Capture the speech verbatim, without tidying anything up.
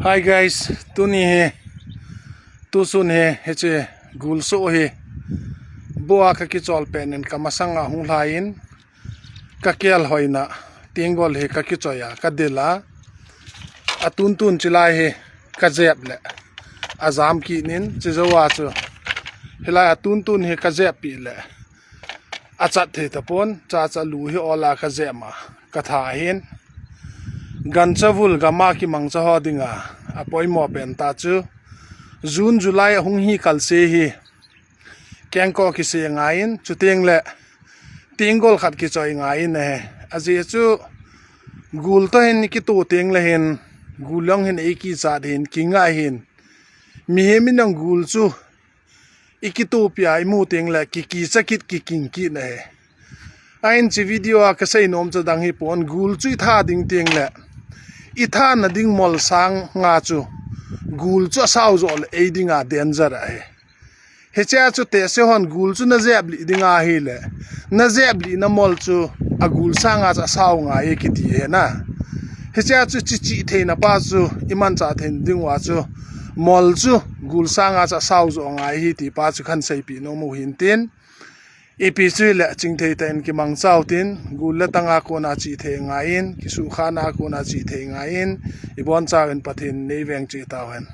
Hi guys, tuni hi, tusun hi, hiche gul soh hi, boh a kakichol pen in kamasang a hung lhai in, kakel hoina, tenggol hi kakichoi a, kadel a, atuntun chilai hi, kajep le, ajam kit in, chijou a chu, hilai atuntun hi kajep pi le, achat thei tapon, chacha lu hi ol a kajep ma, katha hin. Gancha vul gam a kimangcha ho dinga, apoimo pen ta chu. June, July ahung hi kalse hi. Kengkoh kise ngai in, chuteng le, tenggol khat kichoi ngai in ahi. Ajeh chu, gul toh hin kito teng le hin, gul jong hin eikichat hin, kingai hin. Mihem in jong gul chu, ikitopi a imu teng le, kikicha kit, kiking kit ahi. Ahin hiche video a kasei nom chu dang hipon, gul chu itha ding teng le, itha na ding mol sang nga chu, gul chu asao jo le, ei dinga danger ahi. Hichea chu tehse hon gul chu najep lih ding ahile, najep lihna mol chu agul sanga chu asao ngai e kiti ahi na. Hichea chu chi chih theina pa chu imanchah thei ding uva chu mol chu gul sanga chu asao jo ngai ahi ti pa chu kahin seipeh nom u hin tin. Ipi chu hile chingthei tah in kimangcha u tin, gul le tang a kona chih thei ngai in, kisuhkhana kona chih thei ngai in, ibonchauvin Pathen in neiveng cheh tauhen.